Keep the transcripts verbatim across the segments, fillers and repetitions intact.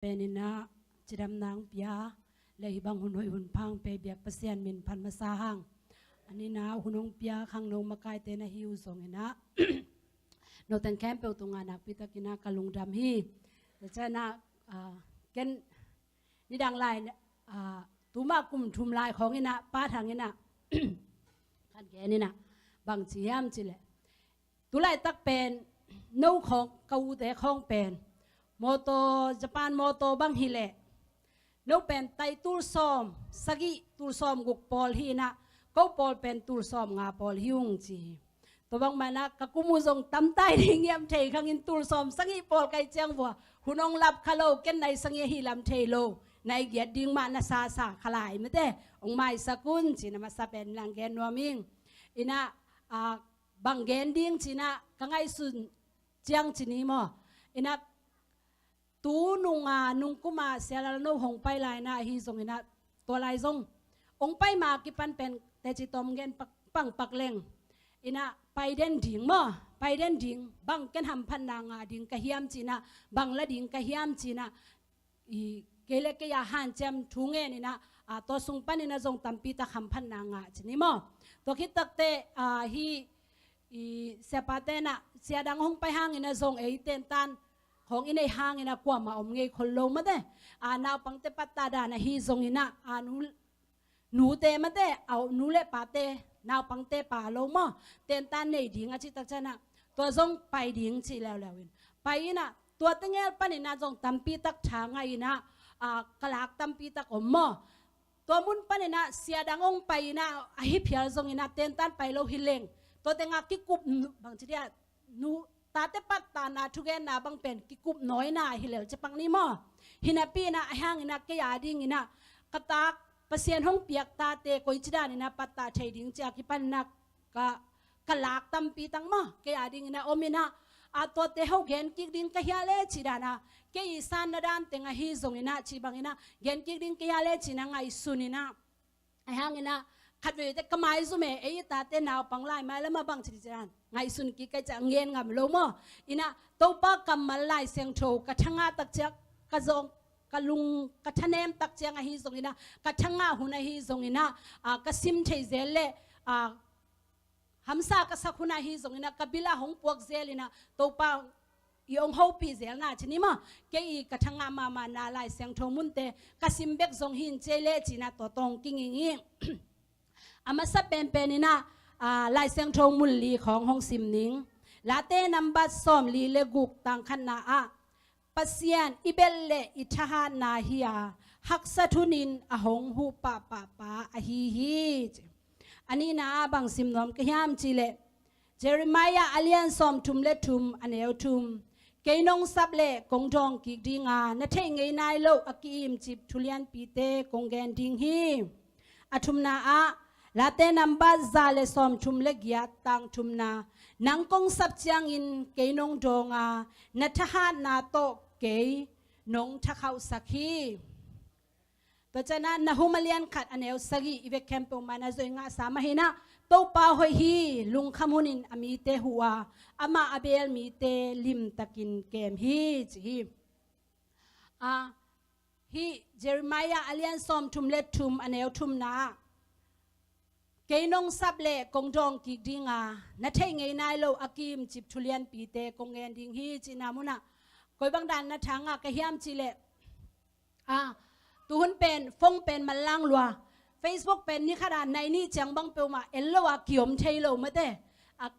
Pen inah cidamna hong pia le hih bang hun hoih hun pha hong pia biak Pasian min phat masa hang. An inah hun hong pia khangno makaite na hi uh zong inah note khempeuh tungah nakpi tak inah ka lungdam hi. Tua ciang inah, ah, ken nidang lai, ah, tuma kum thum lai khawng inah Pa Thang inah khat gen inah bang ci hiam cih leh, tu laitak pen no khawng, ka ute khawng pen mawtaw, Japan mawtaw bang hi leh, no pen tai tul sawm sagih, tul sawm guk pawl hi inah, ko pawl pen tul sawm nga pawl hi ung ci hi. Tua bangmah inah ka kum uh zong tamtai ding hiam thei khang in, tul sawm sagih pawl ka hih ciang vua hun hong lap kha lo, ken nai sagih ahi lam thei lo, nai giat ding mah na sasa kha lai mate, hong maisak un ci-in a masa pen lang gen nuam ing. Inah, ah, bang gen ding ci inah ka ngaihsun ciang ci ni maw. Inah tu nunga, nungkuma Sia Lal No hong pai lai inah ahi zong inah, tua lai zong hong pai ma kipan pen teci tom gen pak, pangpak leng inah pai den ding maw, pai den ding, bang ken hamphatna ngah ding ka hiam ci inah, bang la ding ka hiam ci inah, i kei le kei a hanciam thu ngen inah, ah, tua sung pan inah zong tampi tak hamphatna ngah ci ni maw. Tua khit takteh, ah, hih i siapate inah sia dang hong pai hang inah zong ei tentan khawng i neih hang inah kuamah om ngei khol lo mate. Ah, naupangte patta dan ahi zong inah, ah, nu, nute mate, au, nu le pate, naupangte pa lo maw, tentan nei ding a cih tak ciang inah tua zong pai ding cih leuleu in pai inah, tua tengel pan inah zong tampi tak tha ngah inah, ah, ka lak tampi tak om maw. Tua mun pan inah sia dang hong pai inah ahi phial zong inah tentan pai lo hi leng, tua tengah kikup nu, bang ci dia, nu, tate pattana thugenna bang pen kikup nawina hi lel ci pak ni maw. Hi napi inah a hang inah kei a ding inah ka tak, Pasian hong piak tate koici dan inah patta thei ding ci a kipan inah ka, ka lak tampi tak maw, kei a ding inah om inah, ah, tuate ho gen kik ding ka hia le ci dan a, kei i sanna dan teng ahi zong inah ci bang inah gen kik ding ka hia le ci inah ngaihsun inah, a hang inah khat veite ka maizum e, ei i tate naupang lai mai lamah bang ci di ci dan ngaihsun kik ka hih ciang ngen ngam lo maw. Inah Topa kammal Lai Siangtho ka thangah tak ciang, ka zong, ka lung, ka thanem tak ciang ahi zong inah, ka thangah hun ahi zong inah, ah, ka sim thei zel le, ah, hamsa ka sak hun ahi zong inah, ka bil ah hong puak zel inah, Topa i hong hopih zelna ci ni maw. Kei i ka thangah mahmahna Lai Siangtho munte ka sim bek zong hi in cei le ci inah tua tawh kinging hi. A masa penpen inah, ah, Lai Siangtho mun li khawng hong sim ning. Late nambat sawm li le guk tang khatna ah, Pasian i belh le i thahatna hi a, haksat hunin a hong huh pahpah pa ahi hi. A nihna ah bang sim nuam ka hiam cih leh, Jeremiah a lian sawmthum le thum a neu thum. Kei nong sap le kong dawng kik ding a, na theih ngei nai loh a ki-imcip thu lianpite kong gen ding hi. A thumna ah, Late nambat za le sawmthum le giat tang thumna, nang kong sap ciangin kei nong dawng a, na thahatna tawh kei nong thakhauhsak hi. Tua ciangin ah Nahum a lian khat a neu sagih i vek khempeuh mah na zui ngahsa mah hi inah, Topa hoih hi, lungkham hunin a mite huh a, amah a beel mite limtakin kem hi ci hi. A, hih Jeremiah a lian sawmthum le thum a neu thumna ah, kei nong sap le kong dawng kik ding a, na theih ngei nai loh a ki-imcip thu lianpite kong gen ding hi cihna munah, koi bang dan na tha ngah ka hiam cih leh, a, tuhun pen phone pen manlang lua, Facebook pen ni khat a nai nih ciang bang peuhmah en lo a kiom thei lo mate. A,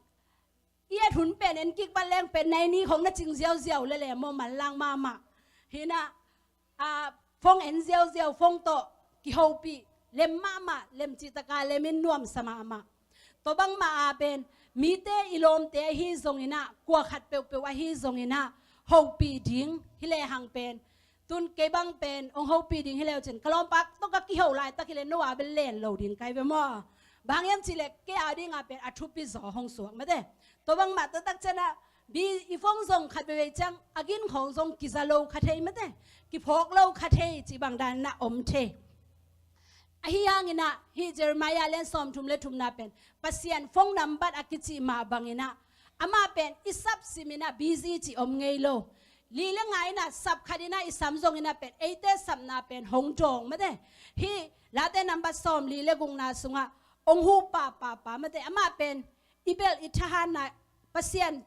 i et hun pen en kik bat leng pen nai nih khong na cing ziauziau lele maw, manlang mahmah. Hi inah, a, phone en ziauziau, phone tawh kihopih lem mahmah, lem cih taka lem in nuamsa mahmah. Tua bangmah a pen mite i lawmte ahi zong inah, kua khat peuhpeuh ahi zong inah hopih ding hi lehang pen, tun kei bang pen hong hopih ding hi leu cin, ka lawmpa tawh ka kiho laitak hi leh no a bel len lo ding kai ve maw. Bang hiam cih leh kei a dingah pen a thupi zaw hong suak mate. Tua bangmah taktak ciangin ah, bi i phone zong khat veivei ciang a gin khawng zong kiza lo kha thei mate, kiphawk lo kha thei cih bang dan inah om thei. Ahi hang inah hih Jeremiah lian sawmthum le thumna pen Pasian phone nambat a kicih mah bang inah, amah pen i sap sim inah busy cih om ngei lo. li le nga in ah sap khat in ah i sam zongin ah pen eite sapna pen hong dawng mate. Hih Late nambat sawm li le gukna sungah hong huh pahpahpah mate. Amah pen i belh i thahatna, Pasian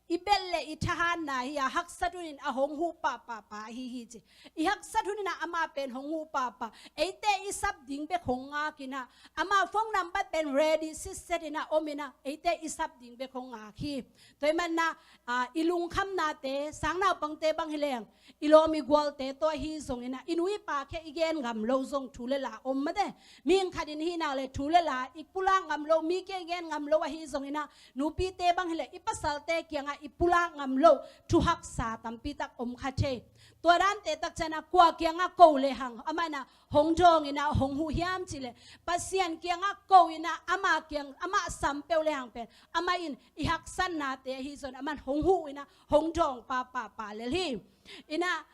i belh le i thahatna hi a, haksat hunin a hong huh pahpahpah ahi hi ci. I haksat hunin ah amah pen hong huh pahpah. Eite i sap ding bek hong ngak in ah, amah phone nambat pen ready sitset in ah om in ah eite i sap ding bek hong ngak hi. Tua ahih manin ah, ah, i lungkhamnate, sang naupangte bang hi leng, i lawm i gualte tawh ahi zongin ah, i nu i pa kiang i gen ngam lo zong thu le la om mate. Mihing khat in hi nak le thu le la i pulak ngam lo, mi kiang i gen ngam lo ahi zongin ah, nupite bang hi leh i pasalte kiangah i pulak ngam lo thu haksa tampi tak om kha thei. Tua dante tak ciangin ah kua kiangah ko le hang amah in ah hong dawng in ah hong huh hiam cih leh, Pasian kiangah ko in ah amah kiang, amah sam peuh le hang pen amah in i haksatnate ahi zongin amah in hong huh in ah hong dawng pahpahpah lel hi. In ah,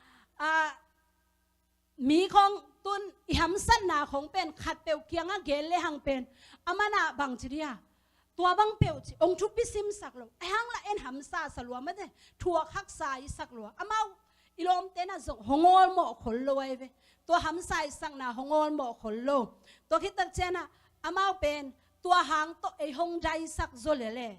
ah, mi khawng tun i hamsatna khawng pen khatpeuh kiangah gen le hang pen amah in ah bangci ding a, tua bang peuh ci hong thupi simsak lo. Ahi hang lah en hamsa sa lua mate, thuak haksa i sak lua. Amau i lawmte in ah zong hong awlmawh khol lo ahi ve. Tua hamsa i sakna hong awlmawh khol lo. Tua khit tak ciangin ah amau pen tua hang tawh ei hong daisak zaw lel e.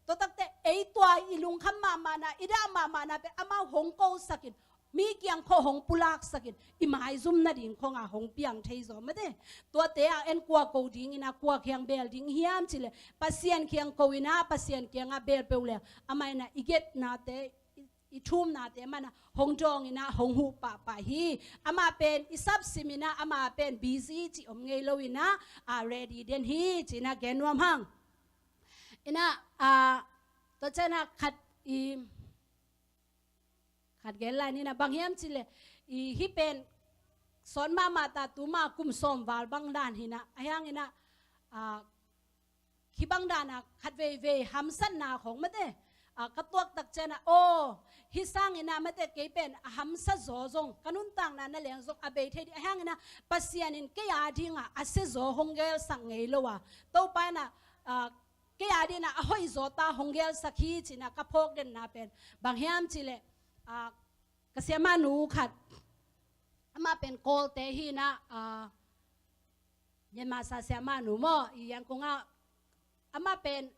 Tua tak teh ei tua i lungkham mahmahna, i dah mahmahna pen amau hong kosak in, mi kiang khawng hong pulaksak in, i maizum nading khawng ah hong piang thei zaw mate. Tuate ah en kua ko ding in ah kua kiang bel ding hiam cih leh, Pasian kiang ko in ah Pasian kiangah bel peuh le amah in ah i ngetnate, i, i thumnate amah in ah hong dawng in ah hong huh pahpah hi. Amah pen i sapsim in ah amah pen busy cih om ngei lo in ah, ah, ready den hi ci in ah gen nuam hang. In ah, ah, tua ciangin ah khat i khat gen lai ni in ah, bang hiam cih leh, i hih pen sawt mahmah ta, tuma kum sawm val bang dan hi in ah, ahi hang in ah, ah, hih bang dan ah khat veivei hamsatna khawng mate, ah, ka tuak tak ciangin ah, aw, hih sangin ah mate kei pen a hamsa zaw zong, ka nuntakna nangawn zong a bei thei ding, ahi hang in ah Pasian in kei a ding ah a sia zaw hong gelsak ngei lo a, Topa in ah, ah, kei a ding ah a hoih zaw ta hong gelsak hi ci in ah ka phawk denna pen bang hiam cih leh, ah, ka siamahnu khat, amah pen Kawlte hi in ah, ah, Myanmar sa siamahnu maw, i Yangon ah, amah pen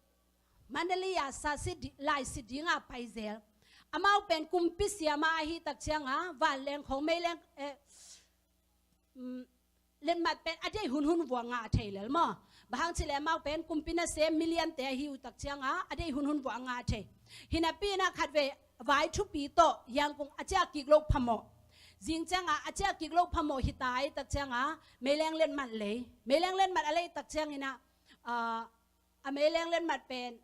Mandalay ah sa si di, lai si ding a pai zel. Amau pen kumpi siama ahi tak ciangin ah, vanleng khawng meileng, eh, mm, letmat pen a deih hunhun vuah ngah thei lel maw. Bang hang cih leh amau pen kumpi nasem million-te ahi uh tak ciangin ah, a deih hunhun vuah ngah thei. Hi napi in ah khatvei vai thupi tawh Yangon a ciah kik loh phamawh. Zing ciangin ah a ciah kik loh phamawh hi ta i tak ciangin ah, meileng letmat lei. Meileng letmat a lei tak ciangin ah, ah, a meileng letmat pen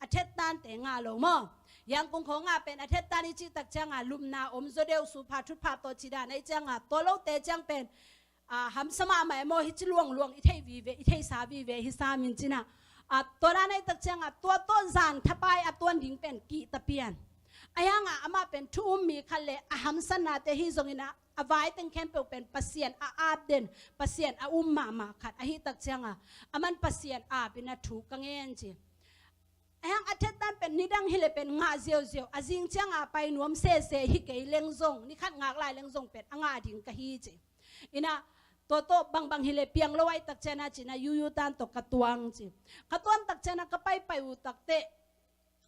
a thettante ngah lo maw. Yangon khawng ah pen a thettan i cih tak ciangin ah lupna om zaw deuh, supha thutphah tawh cih dan ahih ciangin ah, tua lote ciang pen, ah, hamsa mahmah e maw, hih ci luangluang i theih vive, i theihsa vive hi sam in ci in ah, ah, tua dan ahih tak ciangin ah tua tawh zan thapai a tuan ding pen kihta pian. Ahi hang ah amah pen thu um mi khat le a hamsatnate hi zongin ah, a vai teng khempeuh pen Pasian a ap den, Pasian a um mahmah khat ahih tak ciangin ah, aman Pasian ap in ah thu ka ngen ci. Ahi hang a thettan pen nidang hi leh pen ngah ziauziau, a zing ciangin ah pai nuam sese hi kei leng zong, ni khat ngak lai leng zong pen a ngah ding ka hi ci. In ah tua tawh bangbang hi leh piang lo ahih tak ciangin ah ci in ah yuyu tan tawh ka tuang ci. Ka tuan tak ciangin ah ka paipai uh tak teh,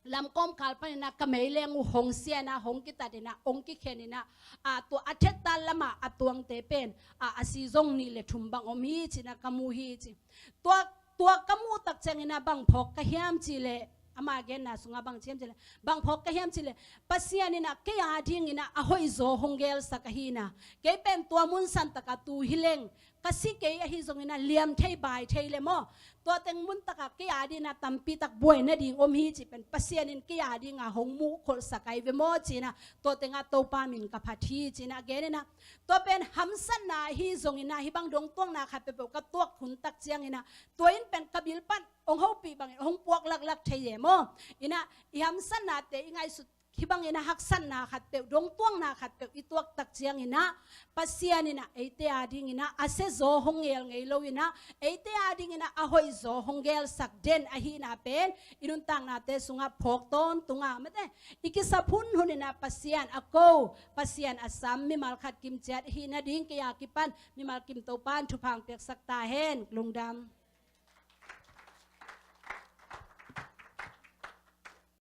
lamkawmkal panin ah ka meileng uh hong sia in ah, hong kitat in ah, hong kikhen in ah, ah, tua a thettan lamah a tuangte pen, ah, a si zong nih le thum bang om hi ci in ah ka mu hi ci. Tua, tua ka muh tak ciangin ah bang phawk ka hiam cih leh, ama genna sungah bang ci hiam cih leh, bang phawk ka hiam cih leh, Pasian in ah kei a dingin ah a hoih zaw hong gelsak ahi in ah, kei pen tua mun santak ah tu hi leng, ka si kei ahi zongin ah liam thei bai thei le maw, tua teng mun takah kei a dingin ah tampi tak buai nading om hi cih pen Pasian in kei a dingin ah hong muh kholhsak ahi ve maw ci in ah, tua tengah Topa min ka phat hi ci in ah gen in ah, tua pen hamsatna ahi zongin ah, hih bang dongtuakna khat peuhpeuh ka tuak hun tak ciangin ah, tua inn pen ka bil pan hong hopih bangin hong puak laklak thei e maw. In ah i hamsatnate i ngaihsut hih bangin ah haksatna khatpeuh, dongtuakna khatpeuh i tuak tak ciangin ah, Pasian in ah eite adingin ah a sia zaw hong geel ngei lo in ah, eite adingin ah a hoih zaw hong geelsak den ahihna pen i nuntaknate sungah phawk tawntung a, mate, i kisap hunhun in ah Pasian a ko, Pasian a sam mimal khat kimciat i hih nading kei a kipan mimal kim Topa'n thupha hong piaksak ta hen. Lungdam.